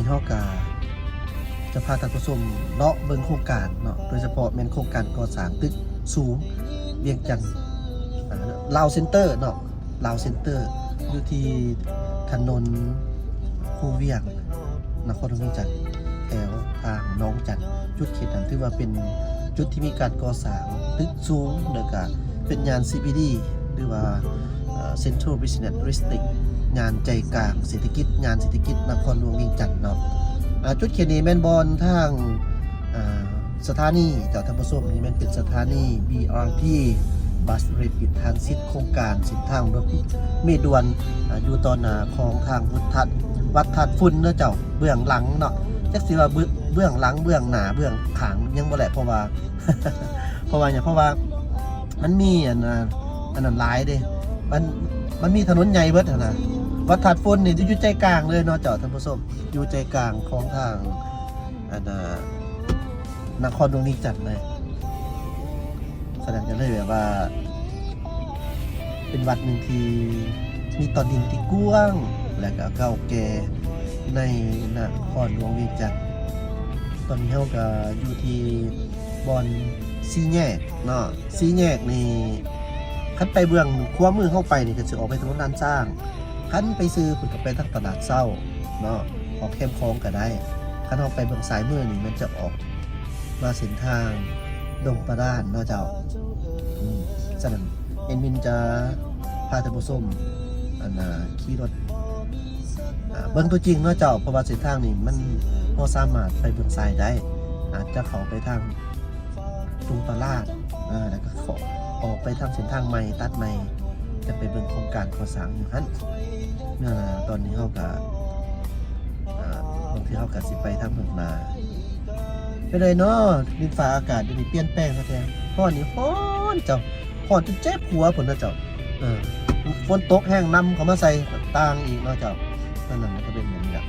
ເຮົາກະຈະພາທ່ານຜູ້ຊົມເລາະເບິ່ງໂຄງການເນາະ ໂດຍສະເພາະແມ່ນໂຄງການກໍ່ສ້າງຕຶກສູງວຽງຈັນ ອ່າ ລາວເຊັນເຕີເນາະ ລາວເຊັນເຕີ ຢູ່ທີ່ຖະໜົນພູວຽງ ນະຄອນຫຼວງວຽງຈັນ ແຖວທາງໜອງຈັນ. ຈຸດເຂດນັ້ນຖືວ່າເປັນຈຸດທີ່ມີການກໍ່ສ້າງຕຶກສູງ ແລ້ວກະເປັນຍ່ານ ຊີ ບີ ດີ ຫຼືວ່າ ເອີ Central Business District ຍ່ານໃຈກາງເສດຖະກິດ ຍ່ານເສດຖະກິດນະຄອນຫຼວງວຽງຈັນເນາະ. ອ່າ ຈຸດເຂດນີ້ແມ່ນບ່ອນທາງ ອ່າ ສະຖານີ ເຈົ້າທ່ານຜູ້ຊົມ ນີ້ແມ່ນເປັນສະຖານີ ບີ ອາ ທີ Bus Rapid Transit ໂຄງການເສັ້ນທາງລົດເມດ່ວນ ອ່າ ຢູ່ຕໍ່ໜ້າຂອງທາງວັດທາດ ວັດທາດຝຸ່ນເນາະເຈົ້າ ເບື້ອງຫຼັງເນາະ ຈັກຊິວ່າເບື້ອງ ເບື້ອງຫຼັງ ເບື້ອງໜ້າ ເບື້ອງຂ້າງ ຍັງບໍ່ແຫຼະ ເພາະວ່າ ເພາະວ່າຫຍັງ? ເພາະວ່າມັນມີອັນ ອ່າ ອັນນັ້ນຫຼາຍເດ້ ມັນ ມັນມີຖະໜົນໃຫຍ່ເບິດຫັ້ນນະ. ວັດທາດຝົນນີ້ຢູ່ໃຈກາງເລີຍເນາະເຈົ້າທ່ານຜູ້ຊົມ ຢູ່ໃຈກາງຂອງທາງ ອັນ ອ່າ ນະຄອນຫຼວງວຽງຈັນເລີຍ. ສະນັ້ນກໍເລີຍແບບວ່າ ເປັນວັດໜຶ່ງທີ່ມີຕອນດິນທີ່ກວ້າງ ແລະກໍເກົ່າແກ່ໃນນະຄອນຫຼວງວຽງຈັນ. ຕອນນີ້ເຮົາກໍຢູ່ທີ່ບ່ອນສີ່ແຍກເນາະ ສີ່ແຍກນີ້ ຄັນໄປເບື້ອງຂວາມືເຮົາໄປນີ້ກໍຊິອອກໄປຖະໜົນລ້ານຊ້າງ ຄັນໄປຊື່ພຸ້ນກໍໄປທາງຕະຫຼາດເຊົ້າເນາະ ອອກແຄມຂອງກໍໄດ້. ຄັນເຮົາໄປເບື້ອງຊ້າຍມືນີ້ ມັນຈະອອກມາເສັ້ນທາງດົງປະດານເນາະເຈົ້າ. ອືມ ສະນັ້ນແອດມິນຈະພາທ່ານຜູ້ຊົມ ອັນ ອ່າ ຂີ່ລົດ ອ່າ ເບິ່ງຕົວຈິງເນາະເຈົ້າ ເພາະວ່າເສັ້ນທາງນີ້ມັນ ເຮົາສາມາດໄປເບື້ອງຊ້າຍໄດ້ ອາດຈະເຂົ້າໄປທາງ ຕົງຕະຫຼາດ ເອີ ແລ້ວກໍເຂົ້າ ອອກໄປທາງເສັ້ນທາງໃໝ່ ຕັດໃໝ່ ຈະໄປເບິ່ງໂຄງການກໍ່ສ້າງຢູ່ຫັ້ນ. ເອີ ຕອນນີ້ເຮົາກໍ ເອີ ບາງທີເຮົາກໍຊິໄປທາງເບື້ອງໜ້າ. ເປັນໃດເນາະ ດິນຟ້າອາກາດດຽວນີ້ປ່ຽນແປງຄັກແທ້. ຮ້ອນນີ້ຮ້ອນເຈົ້າ ຮ້ອນຈົນເຈັບຫົວພຸ້ນນະເຈົ້າ. ເອີ ຝົນຕົກແຮງນຳເຂົ້າມາໃສ່ຕ່າງອີກເນາະເຈົ້າ. ອັນນັ້ນມັນກໍເປັນແບບນີ້ລະ.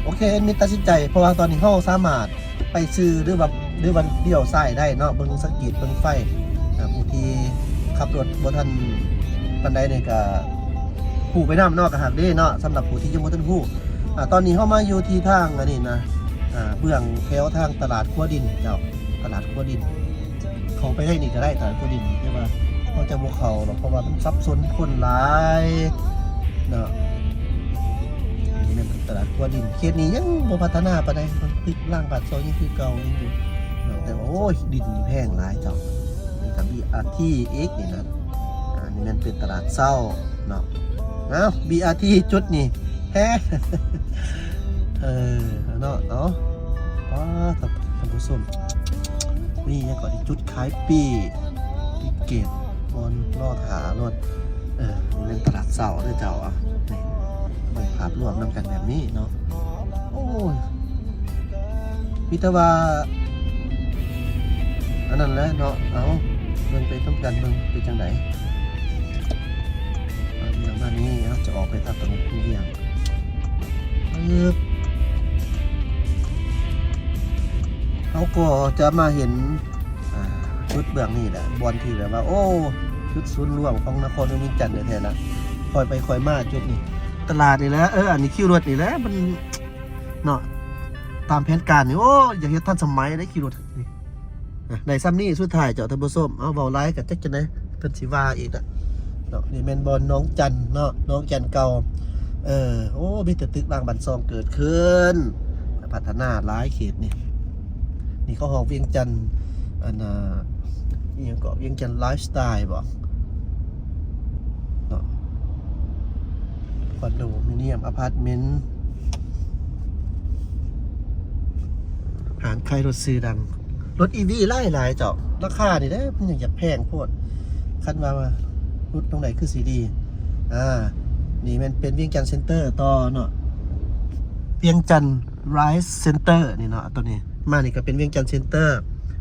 ໂອເຄ ແອດມິນຕັດສິນໃຈ ເພາະວ່າຕອນນີ້ເຮົາສາມາດໄປຊື່ ຫຼືວ່າ ຫຼືວ່າລ້ຽວຊ້າຍໄດ້ເນາະ. ເບິ່ງ ສັງເກດເບິ່ງໄຟ ອ່າ ຜູ້ທີ່ຂັບລົດບໍ່ທັນປານໃດນີ້ກໍຮູ້ໄປນຳເນາະ ກໍຫາກດີເນາະ ສຳລັບຜູ້ທີ່ຍັງບໍ່ທັນຮູ້. ອ່າ ຕອນນີ້ເຮົາມາຢູ່ທີ່ທາງອັນນີ້ນະ ອ່າ ເບື້ອງແຖວທາງຕະຫຼາດຂົວດິນເຈົ້າ ຕະຫຼາດຂົວດິນ. ເຂົ້າໄປໄດ້ນີ້ກໍໄດ້ ຕະຫຼາດຂົວດິນ ແຕ່ວ່າເຮົາຈະບໍ່ເຂົ້າດອກ ເພາະວ່າມັນສັບສົນຄົນຫຼາຍເນາະ. ນີ້ແມ່ນຕະຫຼາດຂົວດິນ ເຂດນີ້ຍັງບໍ່ພັດທະນາປານໃດ ມັນຕຶກລ້າງບາດຊອຍຍັງຄືເກົ່າຢູ່ເນາະ ແຕ່ວ່າ ໂອ້ຍ ດິນນີ້ແພງຫຼາຍເຈົ້າ. ນີ້ກໍບີອາທີອີກນີ້ນະ ອ່າ ນີ້ແມ່ນເປັນຕະຫຼາດເຊົ້າເນາະ. ເອົ້າ ບີອາທີຈຸດນີ້ແຮງ ເອີ ເນາະ ເອົາ ປ້າດ ທ່ານຜູ້ຊົມ ນີ້ຫຍັງເກາະ ຈຸດຂາຍປີ້ ຕິເກັດ ບ່ອນລໍຖ້າລົດ. ເອີ ນີ້ແມ່ນຕະຫຼາດເຊົ້າເດີເຈົ້າ. ນີ້ເບິ່ງພາບລວມນຳກັນແບບນີ້ເນາະ. ໂອ້ຍ ມີແຕ່ວ່າອັນນັ້ນແຫຼະເນາະ. ເອົາ ເບິ່ງໄປນຳກັນ ເບິ່ງເປັນຈັ່ງໃດ. ເອົາ ປະມານນີ້ ເຮົາຈະອອກໄປທາງຖະໜົນຄູວຽງ ປຶບ ເຮົາກໍຈະມາເຫັນ ອ່າ ຈຸດເບື້ອງນີ້ແຫຼະ ບ່ອນທີ່ແບບວ່າ ໂອ້ ຈຸດສູນລວມຂອງນະຄອນຫຼວງວຽງຈັນແທ້ໆລະ. ຄ່ອຍໄປຄ່ອຍມາຈຸດນີ້ ຕະຫຼາດນີ້ແຫຼະ ເອີ ອັນນີ້ຄິວລົດນີ້ແຫຼະ ມັນເນາະ ຕາມແຜນການນີ້ ໂອ້ ຢາກເຮັດທັນສະໄໝເດ້ ຄິວລົດນີ້. ອ່ະ ໄດ້ຊ່ຳນີ້ສຸດທ້າຍເຈົ້າທ່ານຜູ້ຊົມ. ເອົາ ເວົ້າຫຼາຍກໍຈັກຈັ່ງໃດ ເພິ່ນຊິວ່າອີກນະເນາະ. ນີ້ແມ່ນບ່ອນໜອງຈັນເນາະ ໜອງຈັນເກົ່າ. ເອີ ໂອ້ ມີແຕ່ຕຶກລ້າງບ້ານຊ່ອງເກີດຂຶ້ນ ພັດທະນາຫຼາຍເຂດນີ້. ນີ້ເຂົາຮ້ອງວຽງຈັນ ອັນ ອ່າ ອີ່ຫຍັງເກາະ ວຽງຈັນໄລຟ໌ສະໄຕລ໌ບໍເນາະ. ຄອນໂດມິນຽມ ອາພາດເມັນ ຮ້ານຂາຍລົດຊື່ດັງ ລົດອີວີຫຼາຍໆເຈົ້າ. ລາຄານີ້ເດ້ ມັນຍັງຈະແພງໂພດ ຄັນວ່າ ວ່າລົດຕົງໃດຄືຊິດີ. ອ່າ ນີ້ແມ່ນເປັນວຽງຈັນເຊັນເຕີຕໍ່ເນາະ ວຽງຈັນໄລຟ໌ເຊັນເຕີນີ້ເນາະ. ຕົວນີ້ມານີ້ກໍເປັນວຽງຈັນເຊັນເຕີ.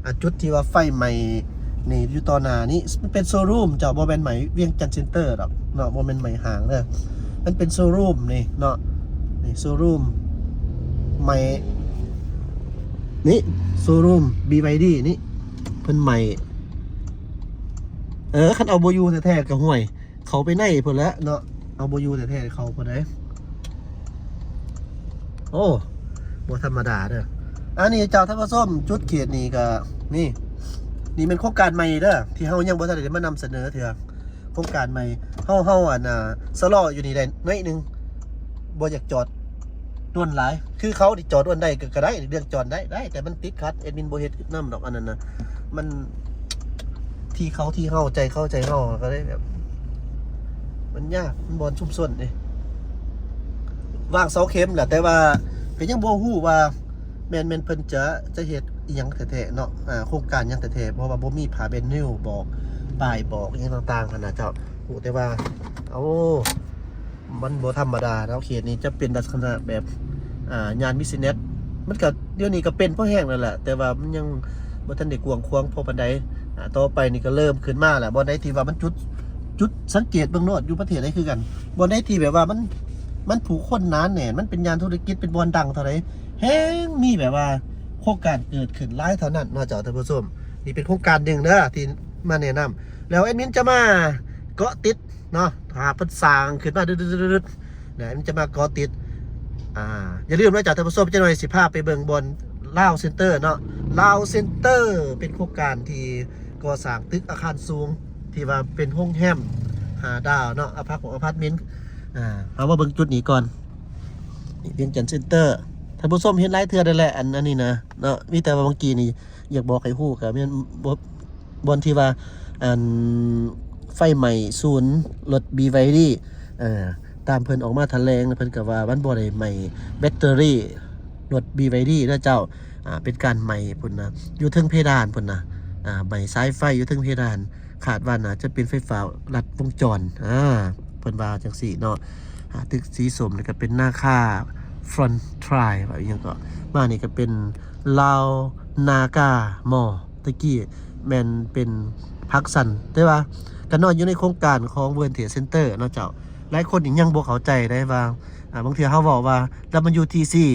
ອ່າ ຈຸດທີ່ວ່າໄຟໄໝ້ນີ້ຢູ່ຕໍ່ໜ້ານີ້ ມັນເປັນໂຊຣູມເຈົ້າ ບໍ່ແມ່ນໄໝ້ວຽງຈັນເຊັນເຕີດອກເນາະ ບໍ່ແມ່ນໄໝ້ຫ້າງເດີ ມັນເປັນໂຊຣູມນີ້ເນາະ. ນີ້ໂຊຣູມໄໝ້ ນີ້ໂຊຣູມບີວາຍດີນີ້ ເພິ່ນໄໝ້. ເອີ ຄັນເອົາບໍ່ຢູ່ແທ້ໆກໍ ຫ້ວຍ ເຂົ້າໄປໃນພຸ້ນແຫຼະເນາະ ເອົາບໍ່ຢູ່ແທ້ໆ ເຂົ້າພຸ້ນເດ້. ໂອ້ ບໍ່ທຳມະດາເດີ້. ອັນນີ້ເຈົ້າທ່ານຜູ້ຊົມ ຈຸດເຂດນີ້ກໍນີ້ ນີ້ແມ່ນໂຄງການໃໝ່ເດີ້ ທີ່ເຮົາຍັງບໍ່ທັນໄດ້ມານຳສະເໜີເທື່ອ. ໂຄງການໃໝ່ ເຮົາ ເຮົາ ອັນ ອ່າ ຊະລໍຢູ່ນີ້ໄດ້ໜ້ອຍໜຶ່ງ ບໍ່ຢາກຈອດດົນຫຼາຍ. ຄືເຂົານີ້ຈອດດົນໄດ້ກໍ ກໍໄດ້ ເລື່ອງຈອດໄດ້ ໄດ້ ແຕ່ມັນຕິດຂັດ ແອດມິນບໍ່ເຮັດນຳດອກ ອັນນັ້ນນະ. ມັນ ທີ່ເຂົາທີ່ເຮົາ ໃຈເຂົາໃຈເຮົາ ກໍເລີຍແບບ ມັນຍາກ ມັນບ່ອນຊຸມຊົນເດ້. ວາງເສົາເຂັມແຫຼະ ແຕ່ວ່າກໍຍັງບໍ່ຮູ້ວ່າແມ່ນ ແມ່ນເພິ່ນຈະ ຈະເຮັດອີ່ຫຍັງແທ້ໆເນາະ ອ່າ ໂຄງການຫຍັງແທ້ໆ ເພາະວ່າບໍ່ມີຜ້າແບນນິວບອກ ປ້າຍບອກອີ່ຫຍັງຕ່າງໆຫັ້ນນະເຈົ້າ. ຮູ້ແຕ່ວ່າ ໂອ້ ມັນບໍ່ທຳມະດາເນາະ ເຂດນີ້ຈະເປັນລັກສະນະແບບ ອ່າ ຍ່ານບິສເນສ ມັນກໍ ດຽວນີ້ກໍເປັນພໍແຮງແລ້ວແຫຼະ ແຕ່ວ່າມັນຍັງບໍ່ທັນໄດ້ກວ້າງຂວາງພໍປານໃດ. ອ່າ ຕໍ່ໄປນີ້ກໍເລີ່ມຂຶ້ນມາແລ້ວ ບ່ອນໃດທີ່ວ່າມັນຈຸດ ຈຸດສັງເກດເບິ່ງໂລດ ຢູ່ປະເທດໃດຄືກັນ ບ່ອນໃດທີ່ແບບວ່າມັນ ມັນຜູ້ຄົນໜາແໜ້ນ ມັນເປັນຍ່ານທຸລະກິດ ເປັນບ່ອນດັງເທົ່າໃດ ແຮ່ງມີແບບວ່າໂຄງການເກີດຂຶ້ນຫຼາຍເທົ່ານັ້ນເນາະເຈົ້າທ່ານຜູ້ຊົມ. ນີ້ເປັນໂຄງການໜຶ່ງເດີ້ ທີ່ມາແນະນຳ ແລ້ວແອດມິນຈະມາເກາະຕິດ ເນາະ ຖ້າເພິ່ນສ້າງຂຶ້ນມາດຶດໆ ແລ້ວມັນຈະມາເກາະຕິດ. ອ່າ ຢ່າລືມນະເຈົ້າທ່ານຜູ້ຊົມ ຈັກໜ້ອຍຊິພາໄປເບິ່ງບ່ອນລາວເຊັນເຕີເນາະ. ລາວເຊັນເຕີເປັນໂຄງການທີ່ກໍ່ສ້າງຕຶກອາຄານສູງ ທີ່ວ່າເປັນໂຮງແຮມຫ້າດາວເນາະ ອາພາກຂອງອາພາດເມັນ. ອ່າ ເຮົາມາເບິ່ງຈຸດນີ້ກ່ອນ ນີ້ວຽງຈັນເຊັນເຕີ ທ່ານຜູ້ຊົມເຫັນຫຼາຍເທື່ອແລ້ວແຫຼະ ອັນ ອັນນີ້ນະເນາະ. ມີແຕ່ວ່າເມື່ອກີ້ນີ້ ຢາກບອກໃຫ້ຮູ້ ກໍແມ່ນ ບ່ອນທີ່ວ່າ ອັນ ໄຟໄໝ້ສູນລົດບີວາຍດີ ເອີ ຕາມເພິ່ນອອກມາຖະແຫຼງ ເພິ່ນກໍວ່າມັນບໍ່ໄດ້ໄໝ້ແບັດເຕີຣີລົດບີວາຍດີເດີເຈົ້າ. ອ່າ ເປັນການໄໝ້ພຸ້ນນະ ຢູ່ເທິງເພດານພຸ້ນນະ ອ່າ ໄໝ້ສາຍໄຟຢູ່ເທິງເພດານ ຄາດວ່າໜ້າຈະເປັນໄຟຟ້າລັດວົງຈອນ ອ່າ ເພິ່ນວ່າຈັ່ງຊີ້ເນາະ. ອ່າ ຕຶກສີສົ້ມນີ້ກໍເປັນນາຄາຟຣອນທຣາຍ ວ່າອີ່ຫຍັງກໍ ມານີ້ກໍເປັນລາວນາກາມໍ ຕະກີ້ແມ່ນເປັນພາກຊັນ ແຕ່ວ່າກໍນອນຢູ່ໃນໂຄງການຂອງເວີນເທຣດເຊັນເຕີເນາະເຈົ້າ. ຫຼາຍຄົນນີ້ຍັງບໍ່ເຂົ້າໃຈໄດ໋ວ່າ ອ່າ ບາງເທື່ອເຮົາເວົ້າວ່າ ດັບເບິນຢູທີຊີ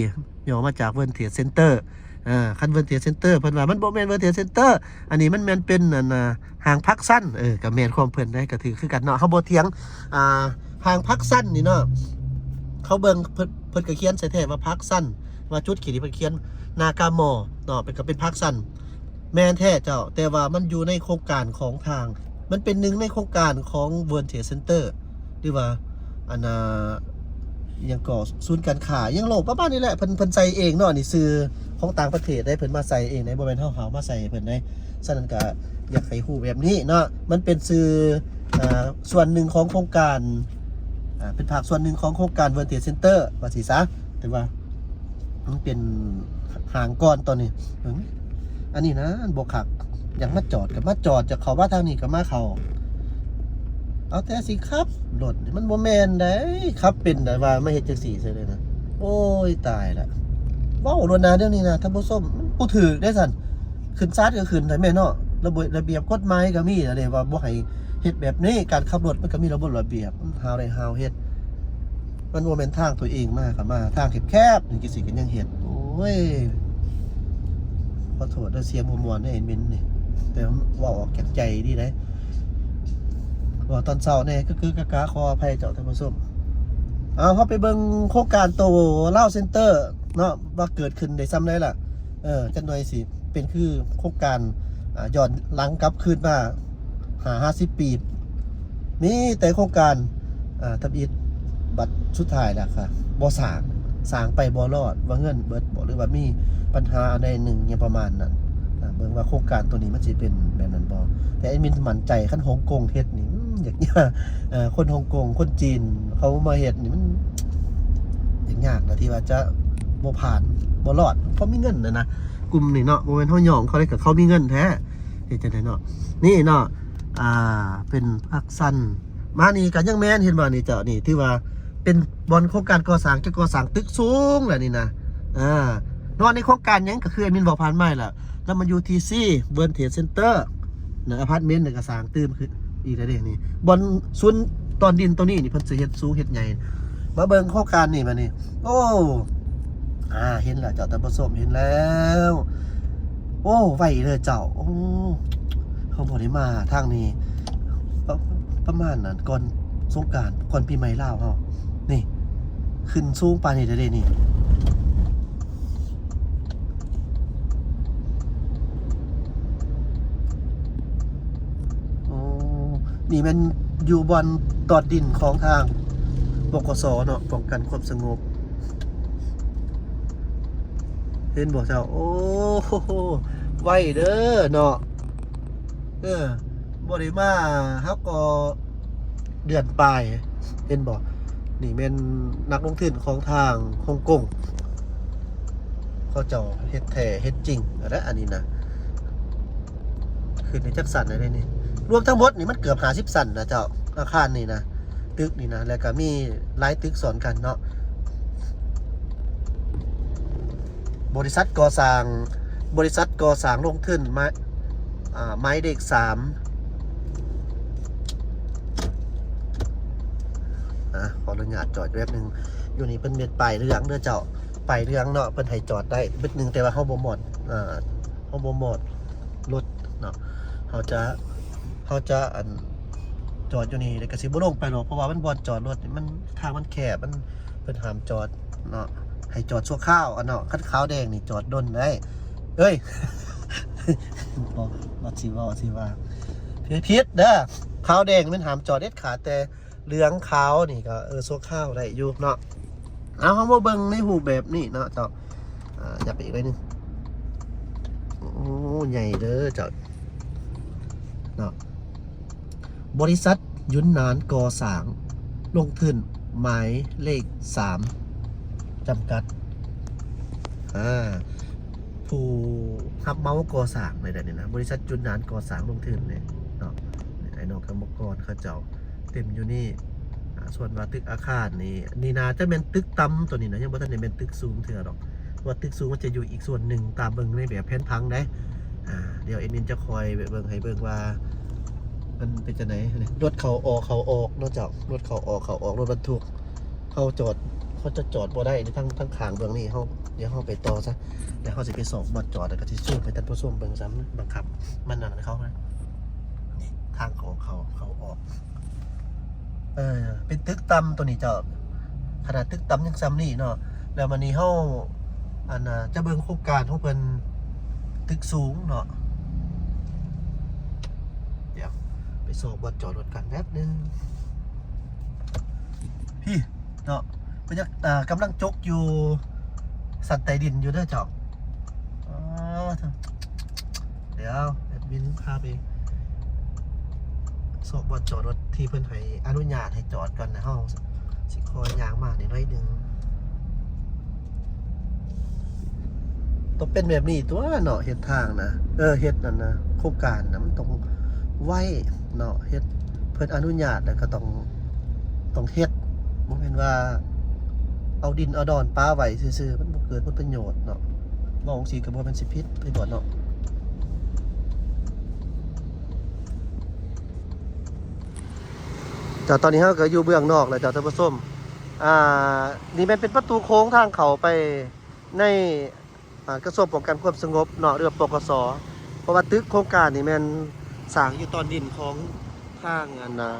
ຫຍໍ້ມາຈາກເວີນເທຣດເຊັນເຕີ. ອ່າ ຄັນເວີນເທຣດເຊັນເຕີ ເພິ່ນວ່າມັນບໍ່ແມ່ນເວີນເທຣດເຊັນເຕີ ອັນນີ້ມັນແມ່ນເປັນ ອັນ ອ່າ ຫ້າງພາກຊັນ. ເອີ ກໍແມ່ນຄວາມເພິ່ນໄດ໋ ກໍຖືກຄືກັນເນາະ ເຮົາບໍ່ຖຽງ. ອ່າ ຫ້າງພາກຊັນນີ້ເນາະ ເຂົາເບິ່ງ ເພິ່ນ ເພິ່ນກໍຂຽນໃສ່ແທ້ວ່າພາກຊັນ ວ່າຈຸດທີ່ເພິ່ນຂຽນນາກາມໍເນາະ ເປັນ ກໍເປັນພາກຊັນ. ແມ່ນແທ້ເຈົ້າ ແຕ່ວ່າມັນຢູ່ໃນໂຄງການຂອງທາງ ມັນເປັນໜຶ່ງໃນໂຄງການຂອງ World Trade Center ຫຼືວ່າ ອັນ ອ່າ ຫຍັງກໍ ສູນການຄ້າຫຍັງໂລກປະມານນີ້ແຫຼະ. ເພິ່ນ ເພິ່ນໃສ່ເອງເນາະ ອັນນີ້ຊື່ຂອງຕ່າງປະເທດເດ້ ເພິ່ນມາໃສ່ເອງເດ້ ບໍ່ແມ່ນເຮົາເອົາມາໃສ່ໃຫ້ເພິ່ນເດ້. ສະນັ້ນກະຢາກໃຫ້ຮູ້ແບບນີ້ເນາະ ມັນເປັນຊື່ ອ່າ ສ່ວນໜຶ່ງຂອງໂຄງການ ອ່າ ເປັນພາກສ່ວນໜຶ່ງຂອງໂຄງການ World Trade Center ວ່າຊີ້ຊະ ແຕ່ວ່າມັນເປັນຫ້າງກ່ອນຕອນນີ້. ເບິ່ງ ອັນນີ້ນະ ອັນບໍ່ຄັກ ຢາກມາຈອດກໍມາຈອດ ຢາກເຂົ້າມາທາງນີ້ກໍມາເຂົ້າ. ເອົາແຕ່ຊິຂັບລົດນີ້ມັນບໍ່ແມ່ນໃດ໋ ຂັບເປັນໃດ໋ ວ່າມາເຮັດຈັ່ງຊີ້ເສີຍເລີຍນະ. ໂອ້ຍ ຕາຍລະ ເວົ້າໂລດນະ ດຽວນີ້ນະ ທ່ານຜູ້ຊົມ ມັນບໍ່ຖືກເດ້ຊັ້ນ. ຂຶ້ນສານກໍຂຶ້ນໄດ້ແມ່ນເນາະ ລະບົບ ລະບຽບກົດໝາຍກໍມີແລ້ວເດ້ ວ່າບໍ່ໃຫ້ເຮັດແບບນີ້. ການຂັບລົດມັນກໍມີລະບົບລະບຽບ ມັນຫາວໄດ້ຫາວເຮັດ ມັນບໍ່ແມ່ນທາງຕົວເອງມາກໍມາ ທາງແຄບໆ ຈັ່ງຊີ້ກໍຍັງເຮັດ. ໂອ້ຍ ຂໍໂທດເດີ ສຽງບໍ່ມ່ວນເດ້ ແອດມິນນີ້ ແຕ່ເວົ້າອອກຈາກໃຈດີເດ້ ເວົ້າຕອນເຊົ້າແດ່ ກະກຶກກະກາ ຂໍອະໄພເຈົ້າທ່ານຜູ້ຊົມ. ເອົາ ເຮົາໄປເບິ່ງໂຄງການໂຕລາວເຊັນເຕີເນາະ ວ່າເກີດຂຶ້ນໄດ້ຊ່ຳໃດລະ. ເອີ ຈັກໜ່ອຍຊິເປັນຄືໂຄງການ ອ່າ ຍ້ອນຫຼັງກັບຄືນມາຫ້າ ຫ້າສິບປີ ມີແຕ່ໂຄງການ ອ່າ ທຳອິດ ບັດສຸດທ້າຍແລ້ວກໍບໍ່ສ້າງ ສ້າງໄປບໍ່ລອດ ວ່າເງິນເບິດບໍ ຫຼືວ່າມີປັນຫາອັນໃດໜຶ່ງຫຍັງປະມານນັ້ນ. ອ່າ ເບິ່ງວ່າໂຄງການໂຕນີ້ມັນຊິເປັນແບບນັ້ນບໍ່ ແຕ່ແອດມິນໝັ້ນໃຈ ຄັນຮົງກົງເຮັດນີ້ ອືມ ຢາກ ເອີ ຄົນຮົງກົງ ຄົນຈີນເຂົາມາເຮັດນີ້ ມັນ ຍາກນະທີ່ວ່າຈະບໍ່ຜ່ານບໍ່ລອດ ເຂົາມີເງິນນະນະ ກຸ່ມນີ້ເນາະ ບໍ່ແມ່ນເຮົາຍ້ອງເຂົາເດ້ ກໍເຂົາມີເງິນແທ້ ເຮັດຈັ່ງໃດເນາະ. ນີ້ເນາະ ອ່າ ເປັນພາກຊັນ ມານີ້ກໍຍັງແມ່ນ ເຫັນບໍ່ນີ້ເຈົ້າ ນີ້ຖືວ່າເປັນບ່ອນໂຄງການກໍ່ສ້າງ ຈະກໍ່ສ້າງຕຶກສູງແລ້ວນີ້ນະ. ອ່າ ນອນໃນໂຄງການຫຍັງ ກໍຄືແອດມິນເວົ້າຜ່ານມາແລ້ວ ແລ້ວມັນຢູ່ທີ່ຊີ World Trade Center ນະ ອາພາດເມັນນະ ກໍສ້າງຕື່ມຂຶ້ນອີກແລ້ວເດ້ນີ້ ບ່ອນສູນຕອນດິນໂຕນີ້ນີ້ ເພິ່ນຊິເຮັດສູງເຮັດໃຫຍ່. ມາເບິ່ງໂຄງການນີ້ບາດນີ້ ໂອ້ ອ່າ ເຫັນແລ້ວເຈົ້າ ທ່ານຜູ້ຊົມ ເຫັນແລ້ວ. ໂອ້ ໄວເດີເຈົ້າ ໂອ້ ເຮົາບໍ່ໄດ້ມາທາງນີ້ ປະ ປະມານນັ້ນ ກ່ອນສົງການ ກ່ອນປີໃໝ່ລາວເຮົາ ນີ້ ຂຶ້ນສູງປານນີ້ເດ້ນີ້. ນີ້ແມ່ນຢູ່ບ່ອນຕອນດິນຂອງທາງ ປກສ ເນາະ ປ້ອງກັນຄວາມສະຫງົບ. ເຫັນບໍ່ເຈົ້າ? ໂອ້ໂຫ ໄວເດີເນາະ. ເອີ ບໍ່ໄດ້ມາ ເຮົາກໍເດືອນປາຍ ເຫັນບໍ່? ນີ້ແມ່ນນັກລົງທຶນຂອງທາງຮົງກົງ ເຂົາເຈົ້າເຮັດແທ້ເຮັດຈິງແລ້ວ ອັນນີ້ນະ. ຂຶ້ນໄດ້ຈັກຊັ້ນແລ້ວນີ້? ລວມທັງໝົດນີ້ມັນເກືອບຫ້າສິບຊັ້ນນະເຈົ້າ ອາຄານນີ້ນະ ຕຶກນີ້ນະ ແລ້ວກໍມີຫຼາຍຕຶກຊ້ອນກັນເນາະ. ບໍລິສັດກໍ່ສ້າງ ບໍລິສັດກໍ່ສ້າງລົງທຶນ ໝາຍ ອ່າ ໝາຍເລກສາມ. ອ່າ ຂໍອະນຸຍາດຈອດແປັບໜຶ່ງ. ຢູ່ນີ້ເພິ່ນເຮັດປ້າຍເຫຼືອງເດີເຈົ້າ ປ້າຍເຫຼືອງເນາະ ເພິ່ນໃຫ້ຈອດໄດ້ບຶດໜຶ່ງ ແຕ່ວ່າເຮົາບໍ່ມອດ ອ່າ ເຮົາບໍ່ມອດລົດເນາະ. ເຮົາຈະ ເຮົາຈະ ອັນ ຈອດຢູ່ນີ້ ແລ້ວກໍຊິບໍ່ລົງໄປດອກ ເພາະວ່າມັນບ່ອນຈອດລົດນີ້ ມັນ ທາງມັນແຄບ ມັນ ເພິ່ນຫ້າມຈອດເນາະ ໃຫ້ຈອດຊົ່ວຄາວ ອັນເນາະ. ຄັນຂາວແດງນີ້ຈອດດົນໄດ້ ເອີຍ ບໍ່ ບໍ່ ຊິເວົ້າ ຊິວ່າ ຜິດເດີ. ຂາວແດງແມ່ນຫ້າມຈອດເດັດຂາດ ແຕ່ເຫຼືອງຂາວນີ້ກໍ ເອີ ຊົ່ວຄາວໄດ້ຢູ່ເນາະ. ເອົາ ເຮົາມາເບິ່ງໃນຮູບແບບນີ້ເນາະເຈົ້າ. ອ່າ ຫຍັບໄປອີກໜ້ອຍໜຶ່ງ. ໂອ້ ໃຫຍ່ເດີເຈົ້າເນາະ. ບໍລິສັດ ຢຸນນານກໍ່ສ້າງ ລົງທຶນ ໝາຍເລກສາມ ຈຳກັດ. ອ່າ ຜູ້ຮັບເໝົາກໍ່ສ້າງໃນແບບນີ້ນະ ບໍລິສັດ ຢຸນນານກໍ່ສ້າງ ລົງທຶນນີ້ເນາະ. ໄອ້ນ້ອງກຳມະກອນເຂົາເຈົ້າເຕັມຢູ່ນີ້. ອ່າ ສ່ວນວ່າຕຶກອາຄານນີ້ ນີ້ໜ້າຈະແມ່ນຕຶກຕ່ຳ ຕົວນີ້ນະ ຍັງບໍ່ທັນໄດ້ແມ່ນຕຶກສູງເທື່ອດອກ. ວ່າຕຶກສູງມັນຈະຢູ່ອີກສ່ວນໜຶ່ງ ຕາມເບິ່ງໃນແບບແຜນຜັງໄດ໋. ອ່າ ດຽວແອດມິນຈະຄ່ອຍເບິ່ງໃຫ້ເບິ່ງວ່າມັນເປັນຈັ່ງໃດ. ລົດເຂົ້າອອກ ເຂົ້າອອກເນາະເຈົ້າ ລົດເຂົ້າອອກ ເຂົ້າອອກ ລົດບັນທຸກ ເຮົາຈອດ ເຮົາຈະຈອດບໍ່ໄດ້ ທັງ ທັງຂ້າງເບື້ອງນີ້. ເຮົາ ດຽວເຮົາໄປຕໍ່ຊະ ແລ້ວເຮົາຊິໄປຊອກບ່ອນຈອດ ແລ້ວກໍຊິຊູມໃຫ້ທ່ານຜູ້ຊົມເບິ່ງຊ້ຳ. ບັງຄັບມັນນັ້ນເຂົານະ ນີ້ທາງເຂົ້າ ເຂົ້າ ເຂົ້າອອກ. ເອີ ເປັນຕຶກຕ່ຳຕົວນີ້ເຈົ້າ ຂະໜາດຕຶກຕ່ຳຍັງສ່ຳນີ້ເນາະ. ແລ້ວບາດນີ້ເຮົາ ອັນ ຈະເບິ່ງໂຄງການຂອງເພິ່ນ ຕຶກສູງເນາະ. ດຽວໄປຊອກບ່ອນຈອດລົດກັນແປັບໜຶ່ງ. ພີ້ເນາະ ເພິ່ນຍັງ ເອີ ກຳລັງຈົກຢູ່ຊັ້ນໃຕ້ດິນຢູ່ເດີເຈົ້າ. ອໍ ດຽວແອດມິນພາໄປຊອກບ່ອນຈອດລົດທີ່ເພິ່ນໃຫ້ອະນຸຍາດໃຫ້ຈອດກ່ອນນະ ເຮົາຊິຂໍຍ່າງມາໜ້ອຍໜຶ່ງ. ຕ້ອງເປັນແບບນີ້ຕົວະເນາະ ເຮັດທາງນະ ເອີ ເຮັດອັນນະ ໂຄງການນະ ມັນຕ້ອງໄວເນາະ. ເຮັດ ເພິ່ນອະນຸຍາດແລ້ວກໍຕ້ອງ ຕ້ອງເຮັດ ບໍ່ແມ່ນວ່າເອົາດິນເອົາດອນປະໄວ້ຊື່ໆ ມັນບໍ່ເກີດຜົນປະໂຫຍດເນາະ. ເວົ້າຈັ່ງຊີ້ກໍບໍ່ແມ່ນຊິຜິດໄປບໍ່ເນາະ. ເຈົ້າ ຕອນນີ້ເຮົາກໍຢູ່ເບື້ອງນອກແລ້ວເຈົ້າທ່ານຜູ້ຊົມ. ອ່າ ນີ້ແມ່ນເປັນປະຕູໂຄ້ງທາງເຂົ້າໄປໃນ ອ່າ ກະຊວງປ້ອງກັນຄວາມສະຫງົບເນາະ ຫຼືວ່າ ປກສ ເພາະວ່າຕຶກໂຄງການນີ້ແມ່ນສ້າງຢູ່ຕອນດິນຂອງທາງ ອັນ ອ່າ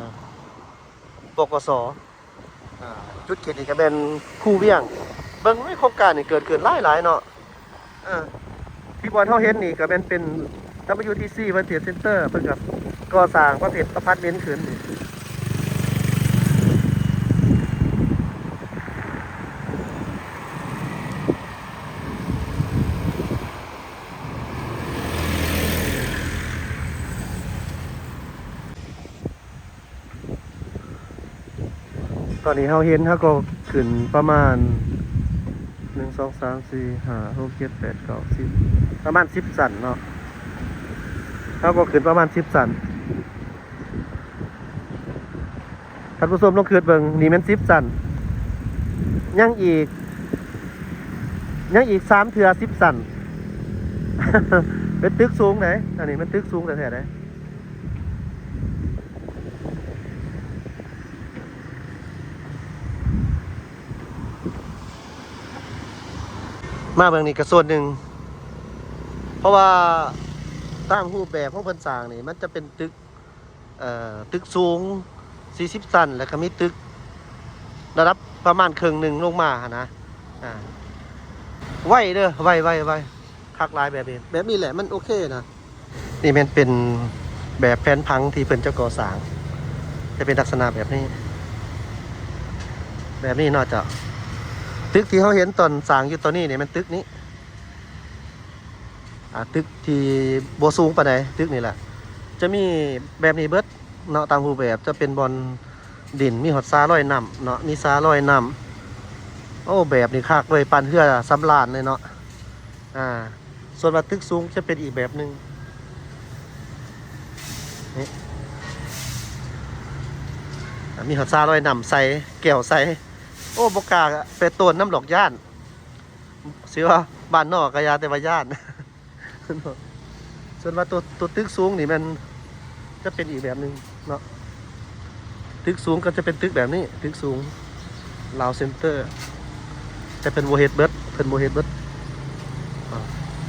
ປກສ. ອ່າ ຈຸດຄິດນີ້ກໍແມ່ນພູວຽງ. ເບິ່ງ ໂອ້ຍ ໂຄງການນີ້ເກີດຂຶ້ນຫຼາຍໆເນາະ. ເອີ ທີ່ບ່ອນເຮົາເຫັນນີ້ກໍແມ່ນເປັນ ດັບເບິນຢູທີຊີ World Trade Center ເພິ່ນກໍກໍ່ສ້າງປະເພດອາພາດເມັນຂຶ້ນ. ຕອນນີ້ເຮົາເຫັນ ເຮົາກໍຂຶ້ນປະມານ ໜຶ່ງ ສອງ ສາມ ສີ່ ຫ້າ ຫົກ ເຈັດ ແປດ ເກົ້າ ສິບ ປະມານສິບຊັ້ນເນາະ. ເຮົາກໍຂຶ້ນປະມານສິບຊັ້ນ. ທ່ານຜູ້ຊົມລອງຄິດເບິ່ງ ນີ້ແມ່ນສິບຊັ້ນ ຍັງອີກ ຍັງອີກສາມເທື່ອສິບຊັ້ນ. ເປັນຕຶກສູງເດ້ ອັນນີ້ແມ່ນຕຶກສູງແທ້ໆເດ້. ມາເບິ່ງນີ້ກະສ່ວນໜຶ່ງ ເພາະວ່າຕາມຮູບແບບຂອງເພິ່ນສ້າງນີ້ ມັນຈະເປັນຕຶກ ເອີ ຕຶກສູງສີ່ສິບຊັ້ນ ແລ້ວກະມີຕຶກລະດັບປະມານເຄິ່ງໜຶ່ງລົງມາຫັ້ນນະ. ອ່າ ໄວເດີ ໄວ ໄວ ໄວ ຄັກຫຼາຍແບບນີ້ ແບບນີ້ແຫຼະມັນໂອເຄນະ. ນີ້ແມ່ນເປັນແບບແຜນຜັງທີ່ເພິ່ນຈະກໍ່ສ້າງ ຈະເປັນລັກສະນະແບບນີ້ ແບບນີ້ເນາະເຈົ້າ. ຕຶກທີ່ເຮົາເຫັນຕອນສ້າງຢູ່ຕອນນີ້ນີ້ແມ່ນຕຶກນີ້ ອ່າ ຕຶກທີ່ບໍ່ສູງປານໃດ ຕຶກນີ້ແຫຼະ ຈະມີແບບນີ້ເບິດເນາະ. ຕາມຮູບແບບຈະເປັນບ່ອນດິນ ມີຮອດສາລອຍນ້ຳເນາະ ມີສາລອຍນ້ຳ. ໂອ້ ແບບນີ້ຄັກເວີຍ ປານເຮືອສຳລານເລີຍເນາະ. ອ່າ ສ່ວນວ່າຕຶກສູງຈະເປັນອີກແບບໜຶ່ງ ນີ້ ອ່າ ມີຮອດສາລອຍນ້ຳໃສ ແກ້ວໃສ. ໂອ້ ບໍ່ກ້າໄປໂຕນນຳດອກ ຢ້ານ ຊິວ່າບ້ານນອກກໍຢ່າ ແຕ່ວ່າຢ້ານ. ສ່ວນວ່າຕົວ ຕົວຕຶກສູງນີ້ແມ່ນຈະເປັນອີກແບບໜຶ່ງເນາະ. ຕຶກສູງກໍຈະເປັນຕຶກແບບນີ້ ຕຶກສູງ ລາວເຊັນເຕີ ແຕ່ເພິ່ນບໍ່ເຮັດເບິດ ເພິ່ນບໍ່ເຮັດເບິດ ອ່າ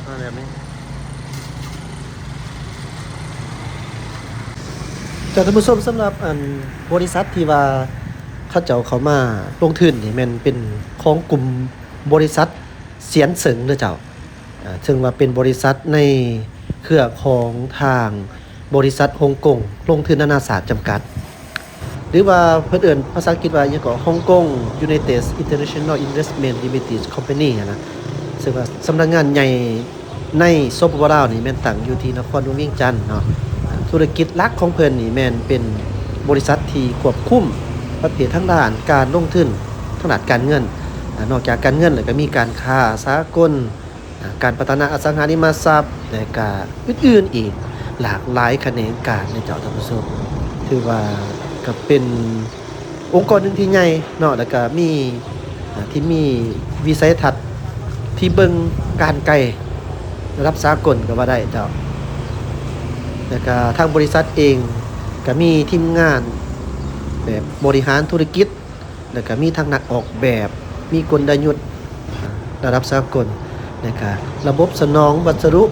ມາແບບນີ້. ເຈົ້າ ທ່ານຜູ້ຊົມ, ສຳລັບອັນບໍລິສັດທີ່ວ່າເຂົາເຈົ້າເຂົ້າມາລົງທຶນນີ້ ແມ່ນເປັນຂອງກຸ່ມບໍລິສັດຊຽນເສີງເດີເຈົ້າ. ເຊິ່ງວ່າເປັນບໍລິສັດໃນເຄືອຂອງທາງບໍລິສັດຮົງກົງລົງທຶນນານາຊາດຈຳກັດ ຫຼືວ່າເພິ່ນເອີ້ນພາສາອັງກິດວ່າຫຍັງເກາະ Hong Kong United International Investment Limited Company ຫັ້ນນະ. ເຊິ່ງວ່າສຳນັກງານໃຫຍ່ໃນ ສປປ ລາວ ນີ້ແມ່ນຕັ້ງຢູ່ທີ່ນະຄອນຫຼວງວຽງຈັນເນາະ. ທຸລະກິດຫຼັກຂອງເພິ່ນນີ້ແມ່ນເປັນບໍລິສັດທີ່ຄວບຄຸມປະເພດທາງດ້ານການລົງທຶນ ທາງດ້ານການເງິນ. ນອກຈາກການເງິນແລ້ວ ກໍມີການຄ້າສາກົນ ການພັດທະນາອະສັງຫາລິມະຊັບ ແລະກະອື່ນໆອີກຫຼາກຫຼາຍຂະແໜງການເນາະເຈົ້າ ທ່ານຜູ້ຊົມ. ຖືວ່າກະເປັນອົງກອນໜຶ່ງທີ່ໃຫຍ່ເນາະ ແລະກະມີ ທີ່ມີວິໄສທັດທີ່ເບິ່ງການໄກລະດັບສາກົນກໍວ່າໄດ້ເຈົ້າ. ແລະກະທາງບໍລິສັດເອງກະມີທີມງານແບບບໍລິຫານທຸລະກິດ ແລ້ວກະມີທັງນັກອອກແບບ ມີກົນລະຍຸດລະດັບສາກົນ ແລ້ວກະລະບົບສະໜອງວັດສະດຸ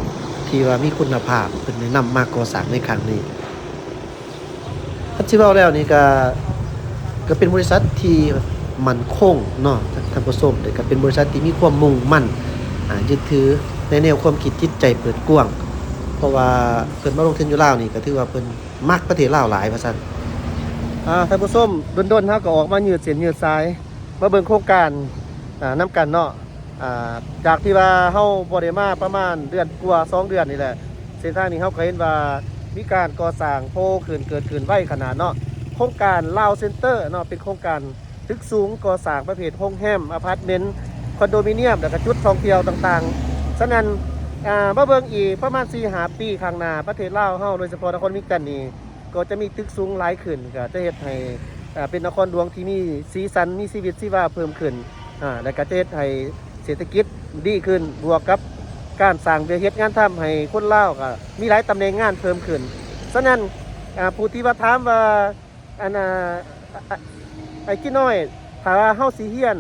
ທີ່ວ່າມີຄຸນນະພາບ ເພິ່ນໄດ້ນຳມາກໍ່ສ້າງໃນຄັ້ງນີ້. ຄັນຊິເວົ້າແລ້ວນີ້ກະ ກະເປັນບໍລິສັດທີ່ໝັ້ນຄົງເນາະທ່ານຜູ້ຊົມ ແລະກະເປັນບໍລິສັດທີ່ມີຄວາມມຸ່ງໝັ້ນ ອາ ຍຶດຖືໃນແນວຄວາມຄິດຈິດໃຈເປີດກວ້າງ ເພາະວ່າເພິ່ນມາລົງທຶນຢູ່ລາວນີ້ ກະຖືວ່າເພິ່ນ ມັກປະເທດລາວຫຼາຍວ່າຊັ້ນ. ອ່າ ທ່ານຜູ້ຊົມ ດົນໆເຮົາກໍອອກມາຍືດເສັ້ນຍືດສາຍ ມາເບິ່ງໂຄງການ ອ່າ ນຳກັນເນາະ. ອ່າ ຈາກທີ່ວ່າເຮົາບໍ່ໄດ້ມາປະມານເດືອນກວ່າ ສອງເດືອນນີ້ແຫຼະ ເສັ້ນທາງນີ້ເຮົາກໍເຫັນວ່າມີການກໍ່ສ້າງໂພຂຶ້ນ ເກີດຂຶ້ນໄວຂະໜາດເນາະ. ໂຄງການລາວເຊັນເຕີເນາະ ເປັນໂຄງການ ຕຶກສູງກໍ່ສ້າງປະເພດໂຮງແຮມ, ອາພາດເມັນ, ຄອນໂດມິນຽມ ແລ້ວກະຈຸດທ່ອງທ່ຽວຕ່າງໆ. ສະນັ້ນ ອາ ມາເບິ່ງອີກປະມານສີ່ຫ້າປີຂ້າງໜ້າ ປະເທດລາວເຮົາ ໂດຍສະເພາະນະຄອນວຽງຈັນນີ້ ກໍຈະມີຕຶກສູງຫຼາຍຂຶ້ນ ກໍຈະເຮັດໃຫ້ ອາ ເປັນນະຄອນຫຼວງທີ່ມີສີສັນ ມີຊີວິດຊີວາເພີ່ມຂຶ້ນ ອາ ແລ້ວກໍຈະເຮັດໃຫ້ເສດຖະກິດດີຂຶ້ນ ບວກກັບການສ້າງວຽກເຮັດງານທຳໃຫ້ຄົນລາວກໍມີຫຼາຍຕຳແໜ່ງງານເພີ່ມຂຶ້ນ. ສະນັ້ນ ອາ ຜູ້ທີ່ວ່າຖາມວ່າ ອັນ ອາ ອາ ອ້າຍກິ້ນນ້ອຍ ຖ້າວ່າເຮົາຊິຮຽນ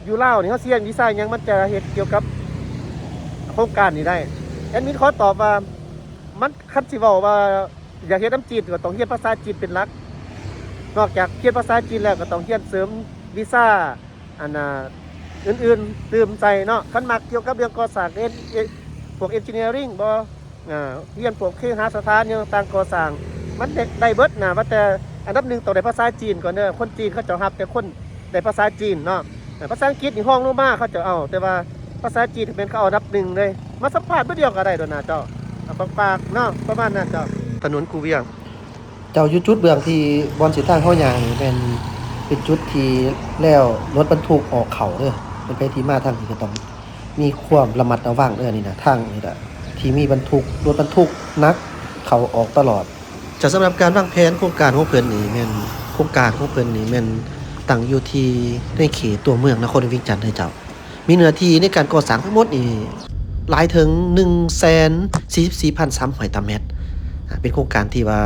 ຢູ່ລາວນີ້ ເຮົາຊິຮຽນວິຊາຫຍັງ ມັນຈະເຮັດກ່ຽວກັບໂຄງການນີ້ໄດ້? ແອດມິນຂໍຕອບວ່າ ມັນ ຄັນຊິເວົ້າວ່າຢາກເຮັດນຳຈີນ ກໍຕ້ອງຮຽນພາສາຈີນເປັນຫຼັກ. ນອກຈາກຮຽນພາສາຈີນແລ້ວ ກໍຕ້ອງຮຽນເສີມວິຊາ ອັນ ອາ ອື່ນໆຕື່ມໃສ່ເນາະ. ຄັນມັກກ່ຽວກັບເລື່ອງກໍ່ສ້າງ ເອັນ ເອັນ ພວກ engineering ບໍ ອາ ຮຽນພວກເຄຫະສະຖານຫຍັງຕ່າງໆກໍ່ສ້າງ ມັນໄດ້ ໄດ້ເບິດນະ. ວ່າແຕ່ອັນດັບໜຶ່ງຕ້ອງໄດ້ພາສາຈີນກ່ອນເດີ. ຄົນຈີນເຂົາເຈົ້າຮັບແຕ່ຄົນໄດ້ພາສາຈີນເນາະ. ອາ ພາສາອັງກິດນີ້ຮອງລົງມາເຂົາເຈົ້າເອົາ ແຕ່ວ່າພາສາຈີນແມ່ນເຂົາເອົາອັນດັບໜຶ່ງເລີຍ. ມາສຳພາດມື້ດຽວກໍໄດ້ໂດນນະເຈົ້າ. ອາ ຝາກໆເນາະ ປະມານນັ້ນເຈົ້າ. ຖະໜົນຄູວຽງ ເຈົ້າ ຢູ່ຈຸດເບື້ອງທີ່ບ່ອນເສັ້ນທາງເຮົາຍ່າງນີ້ ແມ່ນເປັນຈຸດທີ່ແລ້ວລົດບັນທຸກອອກເຂົ້າເດີ. ເປັນໃຜທີ່ມາທາງນີ້ກໍຕ້ອງມີຄວາມລະມັດລະວັງເດີ. ນີ້ນະ ທາງນີ້ລະທີ່ມີບັນທຸກ ລົດບັນທຸກໜັກເຂົ້າອອກຕະຫຼອດ. ຈະສຳລັບການວາງແຜນໂຄງການຂອງເພິ່ນນີ້ແມ່ນ ໂຄງການຂອງເພິ່ນນີ້ແມ່ນຕັ້ງຢູ່ທີ່ໃນເຂດຕົວເມືອງນະຄອນຫຼວງວຽງຈັນເດີເຈົ້າ. ມີເນື້ອທີ່ໃນການກໍ່ສ້າງທັງໝົດນີ້ຫຼາຍເຖິງໜຶ່ງແສນສີ່ສິບສີ່ພັນສາມຮ້ອຍຕາແມັດ. ອາ ເປັນໂຄງການທີ່ວ່າ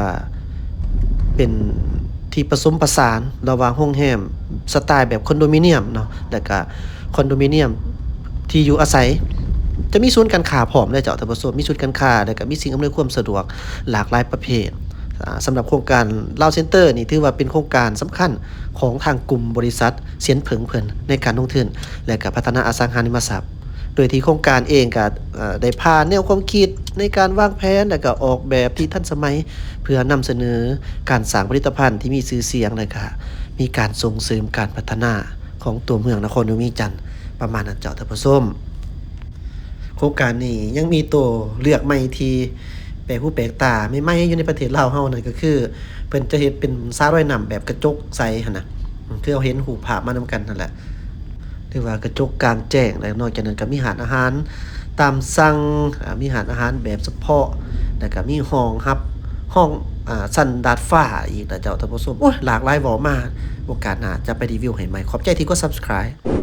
ເປັນທີ່ປະສົມປະສານລະຫວ່າງໂຮງແຮມສະໄຕແບບຄອນໂດມິນຽມເນາະ ແລ້ວກະຄອນໂດມິນຽມທີ່ຢູ່ອາໄສ. ຈະມີສູນການຄ້າພ້ອມເດີເຈົ້າທ່ານຜູ້ຊົມ, ມີສູນການຄ້າ ແລ້ວກະມີສິ່ງອຳນວຍຄວາມສະດວກຫຼາກຫຼາຍປະເພດ. ອາ ສຳລັບໂຄງການລາວເຊັນເຕີນີ້ ຖືວ່າເປັນໂຄງການສຳຄັນຂອງທາງກຸ່ມບໍລິສັດຊຽນເຜິງເພິ່ນໃນການລົງທຶນ ແລະກະພັດທະນາອະສັງຫາລິມະຊັບ. ໂດຍທີ່ໂຄງການເອງກໍ ເອີ ໄດ້ຜ່ານແນວຄວາມຄິດໃນການວາງແຜນ ແລະ ກໍອອກແບບທີ່ທັນສະໄໝ ເພື່ອນຳສະເໜີການສ້າງຜະລິດຕະພັນທີ່ມີຊື່ສຽງ ແລະ ກໍມີການສົ່ງເສີມການພັດທະນາຂອງຕົວເມືອງນະຄອນຫຼວງວຽງຈັນ ປະມານນັ້ນເຈົ້າທ່ານຜູ້ຊົມ. ໂຄງການນີ້ຍັງມີຕົວເລືອກໃໝ່ທີ່ແປກຫູແປກຕາ ໃໝ່ໆຢູ່ໃນປະເທດລາວເຮົານັ້ນ ກໍຄືເພິ່ນຈະເຮັດເປັນສະລອຍນ້ຳແບບກະຈົກໃສຫັ້ນນະ ຄືເຮົາເຫັນຮູບພາບມານຳກັນຫັ້ນແຫຼະ ຫຼືວ່າກະຈົກກາງແຈ້ງ ແລະ ນອກຈາກນັ້ນກໍມີຮ້ານອາຫານຕາມສັ່ງ ອາ ມີຮ້ານອາຫານແບບສະເພາະ ແລ້ວກໍມີຫ້ອງຮັບ ຫ້ອງ ອາ ຊັ້ນດາດຟ້າອີກນະເຈົ້າທ່ານຜູ້ຊົມ. ໂອ້ຍ ຫຼາກຫຼາຍ ເວົ້າມາໂອກາດໜ້າຈະໄປຣີວິວໃຫ້ໃໝ່. ຂອບໃຈທີ່ກົດ Subscribe.